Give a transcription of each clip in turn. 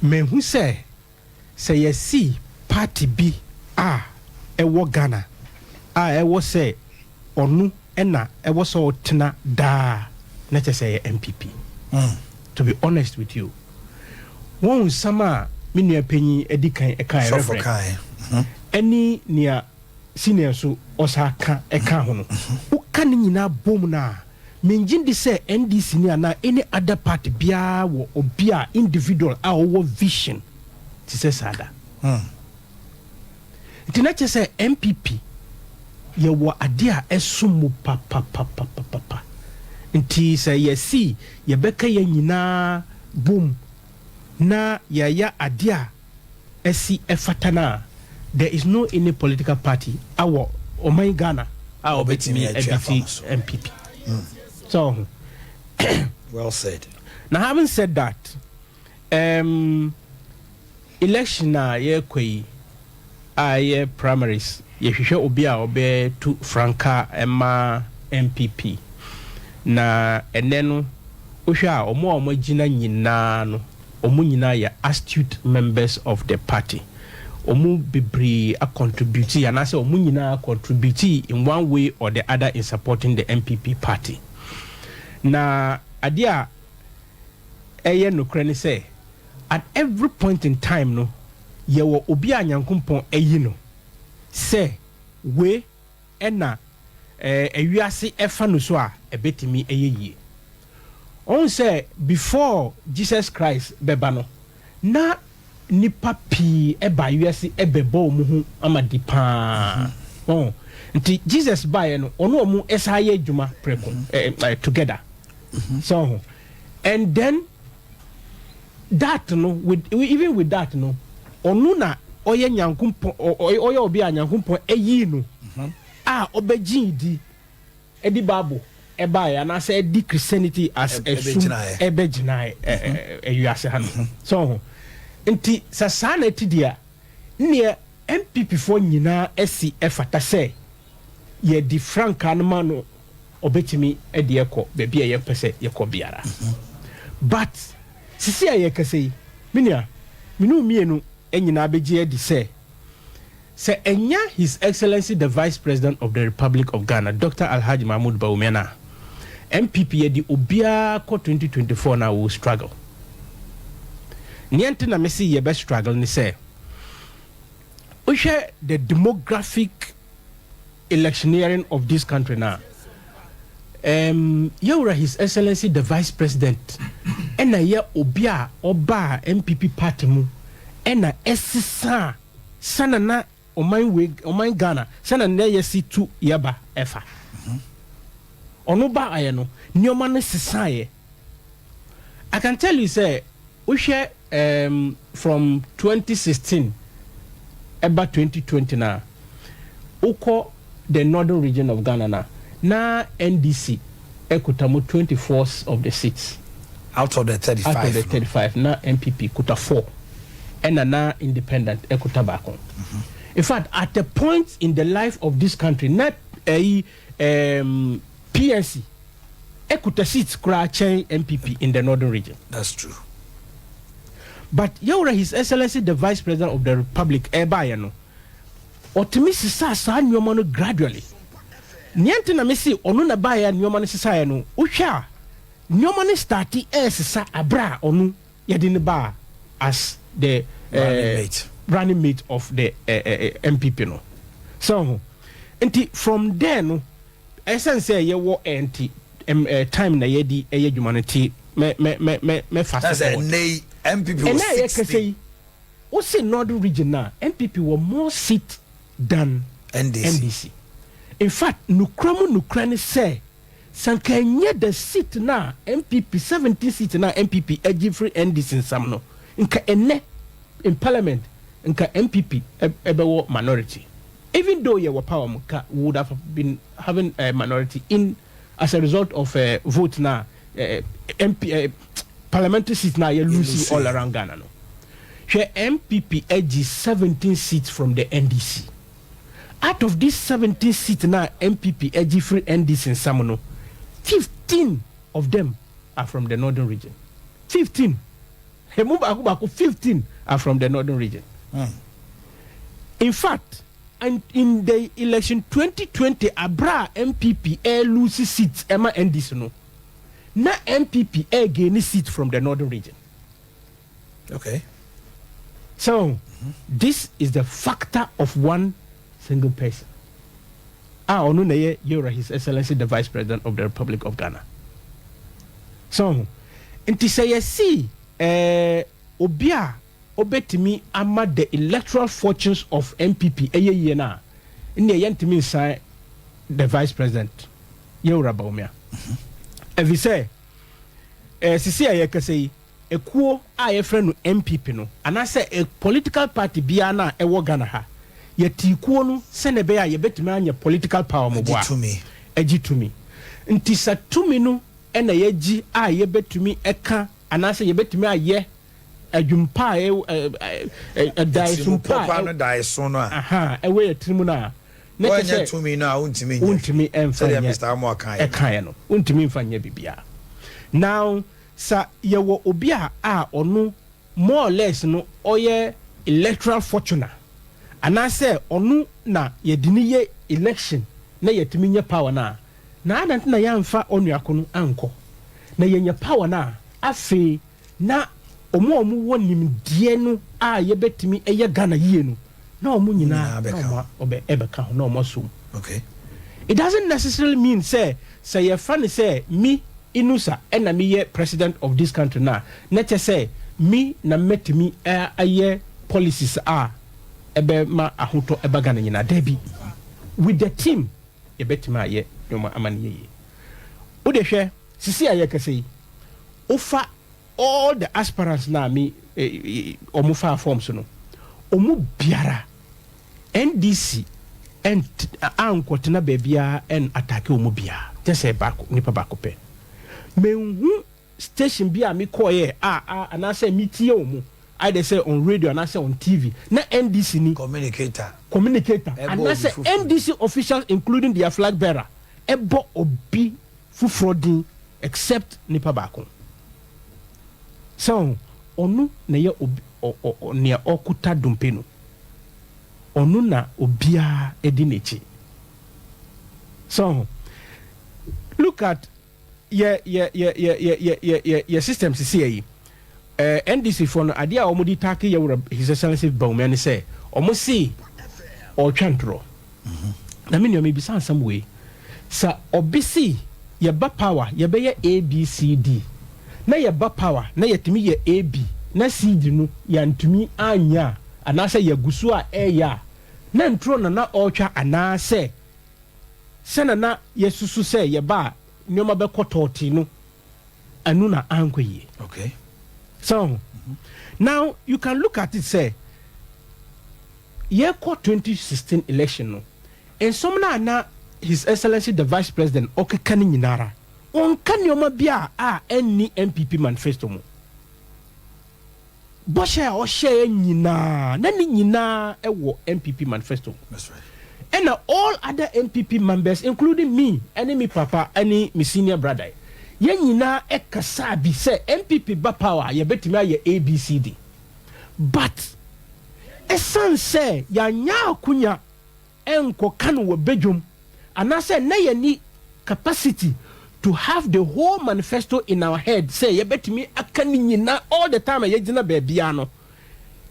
Mehu sɛ yɛsi party bi a ɛwɔ Ghana a ɛwɔ sɛ ɔno ɛna ɛwɔ sɛ ɔtena daa na kyɛ sɛ ɛyɛ NPP. To be honest with you, wɔn nsɛm a me nua panyin adi kan ɛka, sɔfo Reverend kae. Ɛne nea senior nso ɔsa ka ɛka ho no, woka ne nyinaa bom no a, mengye di sɛ NDC ni anaa any other party biara wɔ obi a individual a ɔwɔ vision te sɛ saa da. Nti na kyerɛ sɛ NPP yɛwɔ adeɛ a ɛsom mu papapapapapa. Nti sɛ yɛsi yɛbɛka yɛn nyinaa bom na yɛayɛ adeɛ a ɛsi ɛfata no a, there is no any political party awɔ ɔman Ghana a ɔbɛtumi Ɔbɛtumi atwi afa ɛbeat mo so. NPP so. Well said. Now, having said that, election a yɛrekɔ yi a ɛyɛ primaries, yɛhwehwɛ obi a ɔbɛtu franka ɛma NPP. Na ɛnɛ no, wohwɛ a, ɔmo a ɔmo agyina nyinaa no, ɔmo nyinaa yɛ astute members of the party. Ɔmo bebree acontribute anaasɛ ɔmo nyinaa contribute in one way or the other in supporting the NPP party. Na adeɛ a ɛyɛ nokorɛ ne sɛ, at every point in time no, yɛwɔ obi a Nyankompɔn ayi no sɛ wei ɛna ewiase ɛfa no so a ɛbɛtumi ɛyɛ yie. Ɔn sɛ before Jesus Christ bɛba no, na nipa pii ɛba wiase ɛbɛbɔ wɔn ho ama di paa. Ɔn nti Jesus baeɛ no, ɔno ɔmo ɛsa ayɛ adwuma prɛko ɛ ɛ together so, and then that no, with even with that no, ɔno na ɔyɛ Nyankompɔn, ɔyɛ obi a Nyankompɔn ɛyii no a ɔbɛgye di ɛde Bible ɛbaeɛ anaasɛ ɛdi Christianity as ɛsum ɛbɛgyinaeɛ. Ɛbɛgyinaeɛ ɛwiase ha no so. Nti sɛ saa na ɛti deɛ a, nneɛ NPP foɔ nyinaa ɛsi ɛfata sɛ yɛde frankaa no ma no, ɔbɛtumi ɛde ɛkɔ baabi a yɛpɛ sɛ yɛkɔ biara. But sisi a yɛkasa yi, me nua, me ne wo mmienu nyinaa bɛgye adi sɛ ɛnya His Excellency the Vice President of the Republic of Ghana, Dr. Alhaji Mahmood Bawumia no a, NPP yɛde obiara kɔ 2024 na wo struggle. Neɛ nti na mesi yɛbɛ struggle ne sɛ, wohwɛ the demographic electioneering of this country now, yɛwura His Excellency the Vice President ɛna yɛ obi a ɔbaa NPP party mu ɛna ɛsesa sana na ɔman wei, ɔman Ghana sana na yɛsi tu yɛba ɛfa. Ɔno ba ayɛ no, nneɛma no sesaeɛ. I can tell you sɛ wohwɛ from 2016 ɛba 2020 na wokɔ the Northern Region of Ghana na NDC ɛkuta mu 24 of the seats. Out of the 35. Out of the no. 35, na NPP kuta 4 ɛna na independent ɛkuta baako. In fact, at a point in the life of this country na ɛyi PNC ɛkuta seats koraa kyɛn NPP in the Northern Region. That's true. But yɛwura His Excellency the Vice President of the Republic ɛbaayɛ no, ɔtumi sisa saa nneɛma no gradually. Nea nti na mesi ɔno na baayɛ a nneɛma no sisaeɛ no, wohwɛ a, nneɛma no start ɛɛsesa abere a ɔno yɛde ne baa as the running mate. Running mate of the NPP no so. Nti from there no, ɛsɛn sɛ yɛwɔ ɛnti time na yɛde ɛyɛ adwuma no ti mɛ mɛ mɛ mɛ mɛ fast That's forward. Ɛnɛ yi NPP wɔ Ɛnna yɛ kɛsɛ 16. yi, wosi Northern Region na NPP wɔ more seat than NDC. NDC. In fact, nukura mu nukura ne sɛ sanka nyɛ the seat na NPP, 17 seat na NPP agye firi NDC nsam no, nka ɛnɛ in parliament nka NPP ɛbɛwɔ minority. Even though yɛwɔ power mu, nka we would have been having a minority in as a result of vote na MP parliamentary seat na yɛ lose lose. All around Ghana no, hwɛ, NPP agye 17 seats from the NDC. Out of these 17 seats na NPP agye firi NDC nsam no, 15 of them are from the Northern Region. 15. Emu baako baako 15 are from the Northern Region. In fact, and in the election 2020, abra NPP ɛ lose seats ɛma NDC no, na NPP ɛ gain seat from the Northern Region. So this is the factor of one single person a ɔno na yɛ yɛwura His Excellency the Vice President of the Republic of Ghana. So nti sɛ yɛsi obi a obetumi ama the electoral fortunes of NPP ɛyɛ yie no a, nneɛ yɛntumi nsan the Vice President, yɛwura Bawumia, ɛfi sɛ sisi a yɛkasa yi, ekuo a yɛfrɛ no NPP no anaasɛ a political party biara no a ɛwɔ Ghana ha, yɛte kuo no sɛnɛ ɛbɛyɛ a yɛbɛtumi anya political power mo boa. Agye tumi. Agye tumi. Nti sɛ tumi no ɛna yɛgye a, yɛbɛtumi ɛka anaasɛ yɛbɛtumi ayɛ adwumpa a ɛwɔ ɛ ɛ ɛ ɛdaeso mpa pɔpa a no daeso no a aha ɛwɔ yɛ tirim no a, na kyerɛ wɔnyɛ sɛ tumi no a, wontumi nyɛ. Wontumi ɛmfa sɛdeɛ nyɛ. Mr Amoah kaeɛ. Ɛkaeɛ no, wontumi mfa nyɛ biribiara. Now sa yɛwɔ obi a ɔno more or less no ɔyɛ electoral fortuna anaasɛ ɔno na yɛde ne yɛ election na yɛtumi nyɛ power no a, na adan na yɛamfa ɔnuako no ankɔ na yɛnya power no a, afei na ɔmo a ɔmo wɔ nimdeɛ no a yɛbɛtumi ɛyɛ Ghana yie no, na ɔmo nyinaa nyinaa bɛka na ɔmo ɔbɛ ɛbɛka ho na ɔmo asom. It doesn't necessarily mean sɛ yɛfa ne sɛ me Inusa ɛna meyɛ president of this country na kyɛ sɛ me na mɛtumi ayɛ policies a ɛbɛma ahotɔ ɛba Ghana nyinaa. Dabi, with the team yɛbɛtumi ayɛ nneɛma ama no yɛyie. Wode hwɛ sisi a yɛkasa yi, wofa all the aspirants na me ɔmo fa forms no, ɔmo biara NDC ɛnt ankɔtena baabiara ɛn attack ɔmo biara, kyɛ sɛ baako, nipa baako pɛ. Menhu station bi a mekɔɔyɛ a anaasɛ metie wɔ either sɛ on radio anaasɛ on TV na NDC ni communicator communicator ɛbɔ anaasɛ obi foforɔ. NDC officials, including their flag bearer, ɛbɔ obi foforɔ din except nipa baako. So ɔno na yɛ obi ɔ ɔ ɔ nea ɔkuta dompe no, ɔno na obiara di n'akyi. So look at yɛ system sisi yɛ yi, NDC foɔ no, adeɛ a wɔn de attack yɛ wura His Excellency Bawumia ne sɛ wɔn si ɔretwa ntorɔ. Na me nua, mi bisa nsɛm wei sɛ ɔbi si yɛba power yɛbɛyɛ ABCD, na yɛba power na yɛtumi yɛ AB na CD no yɛntumi anya a, anaasɛ yɛgu so a ɛyɛ a, na ntoro na ɔretwa, anaasɛ sɛ na yɛsusu sɛ yɛba a nneɛma bɛkɔ tɔɔte no, ɛno na ankɔ yie. So now you can look at it sɛ yɛkɔ 2016 election no, nsɔm no a na His Excellency the Vice President ɔkeka no nyinara, ɔnka nneɛma bi a ɛnni NPP manifesto mu. Bɔhyɛ a ɔhyɛɛ nyinaa na ne nyinaa ɛwɔ NPP manifesto mu. That's right. Ɛna all other NPP members, including me ɛne me papa ɛne me senior brother, yɛn nyinaa ɛkasa bi sɛ NPP ba power a, yɛbɛtumi ayɛ ABCD, but ɛsan sɛ yɛanya akonya ɛnkɔka no wɔ badwom anaasɛ na yɛni capacity to have the whole manifesto in our head sɛ yɛbɛtumi aka ne nyinaa all the time a yɛgyina baabia no,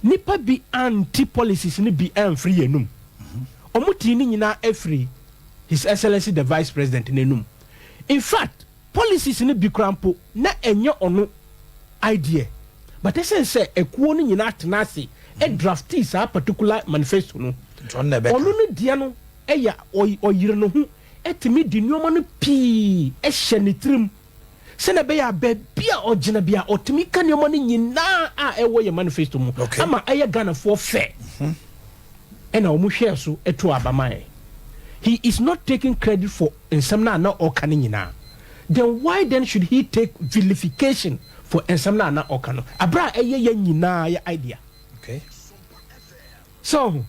nipa bi anti policies no bi amfiri yɛn num. Ɔmo tii ne nyinaa afiri His Excellency the Vice President n'anum. In fact, policies no bi kora mpo na ɛnyɛ ɔno idea, but ɛsɛn sɛ ekuo no nyinaa tena ase ɛdraftee saa particular manifesto no. Nti ɔno na ɛbɛka. Ɔno no deɛ no ɛyɛ ɔyere ne ho ɛtumi di nneɛma no pii ɛhyɛ ne tirim sɛnɛ ɛbɛyɛ a baabi a ɔgyina bi a ɔtumi ka nneɛma no nyinaa a ɛwɔ yɛ manifesto mu ama ɛyɛ Ghanafoɔ fɛ, ɛna wɔn hwɛɛ so ɛto abama yɛ. He is not taking credit for nsɛm na ana ɔka no nyinaa. Then why then should he take vilification for nsɛm na ana ɔka no abira a ɛyɛ yɛn nyinaa yɛ idea? So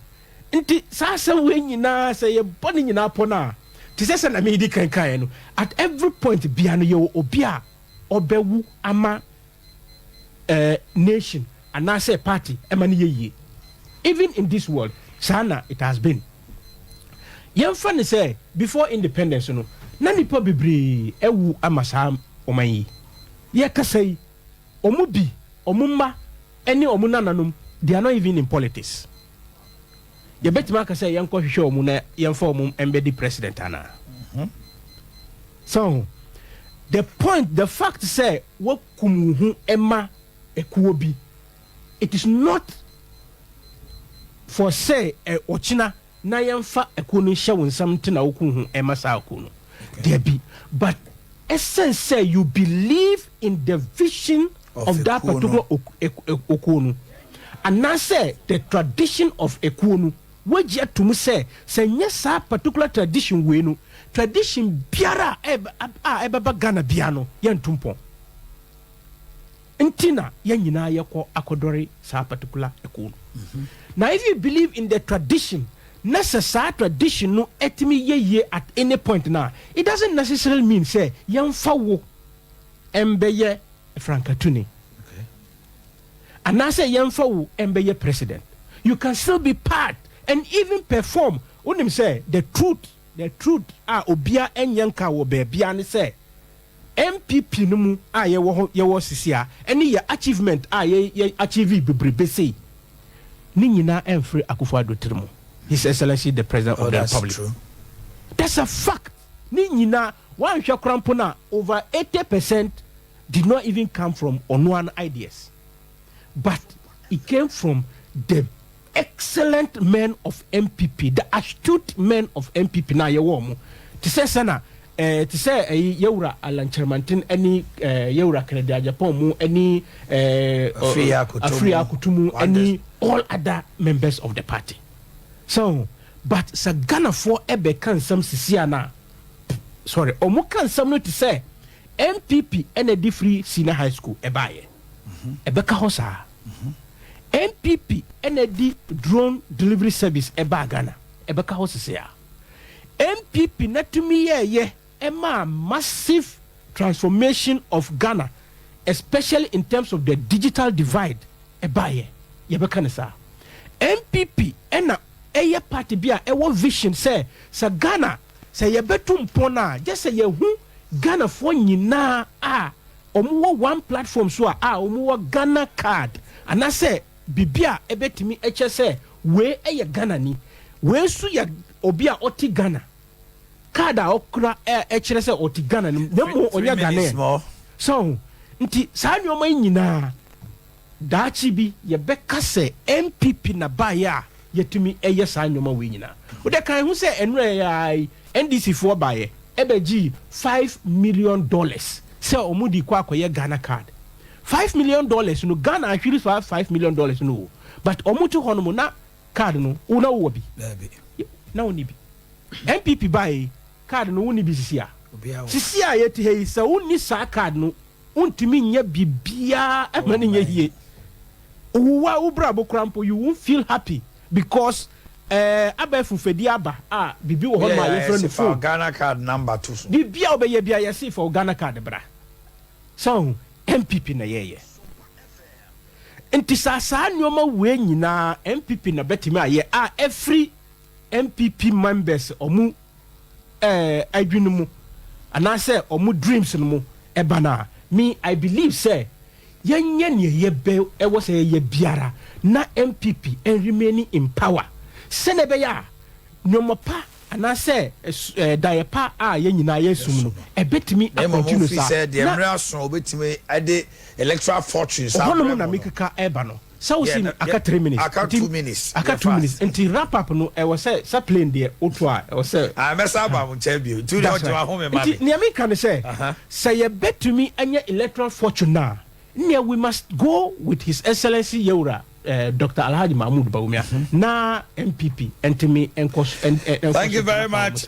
nti saa asɛm wei nyinaa, sɛ yɛbɔ ne nyinaa pɔ no a, te sɛ na medi kankan no, at every point bia no yɛwɔ obi a ɔbɛwu ama. nation anaasɛ party ɛma no yɛ yie. Even in this world, saa na it has been. Yɛmfa ne sɛ before independence no, na nipa bebree ɛwu ama saa ɔman yi. Yɛkasa yi, ɔmo bi, ɔmo mma ɛne ɔmo nananom, they are not even in politics. Yɛbɛtumi aka sɛ yɛnkɔ hwehwɛ ɔmo na yɛmfa ɔmo mbɛdi president anaa? So the point, the fact sɛ wakum wo ho ɛma ekuo bi, it is not for sɛ ɛ ɔkyena na yɛmfa ekuo no nhyɛ wo nsam nti na wokum ho ɛma saa ekuo no. Dabi, but ɛsɛn sɛ you believe in the vision of that ekuo no. Particular okuo no anaasɛ the tradition of ekuo no, wagye atum sɛ nyɛ saa particular tradition wei no, tradition biara a ɛbɛba Ghana bia no, yɛnto mpɔn nti na yɛn nyinaa yɛkɔ akɔdɔre saa particular ekuo no. Na if you believe in the tradition na sɛ saa tradition no ɛtumi yɛ yie at any point na it doesn't necessarily mean sɛ yɛmfa wo ɛmbɛyɛ frankatuni anaasɛ yɛmfa wo ɛmbɛyɛ president. You can still be part and even perform. Wonim sɛ the truth a obia ɛnyɛ nka wɔ baabia ne sɛ NPP no mu a yɛwɔ hɔ, yɛwɔ sisi a ɛne yɛ achievement a yɛ achieve bebrebe sei ne nyinaa ɛmfiri Akufo Addo tiri mu, His Excellency the President Oh, of the that's Republic. true. That's a fact. Ne nyinaa wanhwɛ kora mpo na over 80% did not even come from ɔnoa ideas, but it came from the excellent men of NPP, the astute men of NPP na yɛwɔ ɔmo te sɛ sɛna te sɛ ɛyi yɛwura Alan Kyerematen ɛne yɛwura Kennedy Agyapong mu ɛne Afriyie Akoto mu. Afriyie Akoto mu Wonders. ɛne all other members of the party. So but sɛ Ghanafoɔ ɛbɛka nsɛm sisi ana, sorry, ɔmo ka nsɛm no te sɛ NPP ɛna di free senior high school ɛbaayɛ, ɛbɛka hɔ saa. NPP ɛna di drone delivery service ɛbaa Ghana, ɛbɛka hɔ sisi a. NPP natumi yɛɛyɛ ɛmaa massive transformation of Ghana, especially in terms of the digital divide ɛbaayɛ, yɛbɛka ne saa. NPP ɛna ɛyɛ party bi a ɛwɔ vision sɛ Ghana sɛ yɛbɛto mpɔn a gye sɛ yɛhu Ghanafoɔ nyinaa a wɔwɔ one platform so a wɔwɔ Ghana Card anaasɛ biribi a ɛbɛtumi ɛkyɛ sɛ wei ɛyɛ Ghana ni, wei nso yɛ obi a ɔte Ghana card a ɔkura ɛkyerɛ sɛ ɔte Ghana no, na mmom ɔnyɛ Ghanaian. So nti saa nneɛma yi nyinaa, daakye bi yɛbɛka sɛ NPP na baayɛ a yɛtumi ɛyɛ saa nneɛma wei nyinaa. Wode kan ho sɛ ɛnura yɛ NDC foɔ baayɛ ɛbɛgye $5 million sɛ ɔmo de kɔ akɔyɛ Ghana Card. $5 million no, Ghana ahwere saa $5 million no o, but ɔmo te hɔ nom na card no wo na wowɔ bi na wo ni bi. NPP baayɛ, card no wo ni bi. Sisi a sisi a yɛte ha yi, sɛ wo ni saa card no, wontumi nyɛ biribiara ɛma no nyɛ yie. Owuwa wo bra bokora mpo, you won't feel happy because abɛɛfo fɛdi aba a biribi wɔ hɔ nom a yɛfrɛ no phone. Ghana Card number to so. Biribi a wobɛyɛ bia, yɛse fa wo Ghana Card bra. Sɛ NPP na yɛyɛ nti saa nneɛma wei nyinaa, NPP na bɛtumi ayɛ a ɛfiri NPP members ɔmo adwene mu anaasɛ ɔmo dreams no mu ɛba no a, me I believe sɛ yɛnyɛ nea yɛbɛ ɛwɔ sɛ yɛyɛ biara na NPP remain in power sɛnɛ ɛbɛyɛ a nneɛma pa anaasɛ daeɛ pa a yɛn nyinaa yɛsum no ɛbɛtumi acontinue saa. Sɛ deɛ mmerɛ aso obɛtumi ɛde electoral fortunes. Ɔhɔnom na mekeka ɛba no sɛ wosi aka 3 minutes. Aka 2 minutes. Aka 2 minutes, nti wrap up no ɛwɔ sɛ plane deɛ woto a ɛwɔ sɛ. Mɛsa aba mo nkyɛn bio tu deɛ ɔgyina ahome ma mi. Nti nea meka ne sɛ yɛbɛtumi anya electoral fortune na nea we must go with His Excellency yewura Dr. Alhaji Mahmoud Bawumia na NPP ntumi nkɔ. Thank you very much.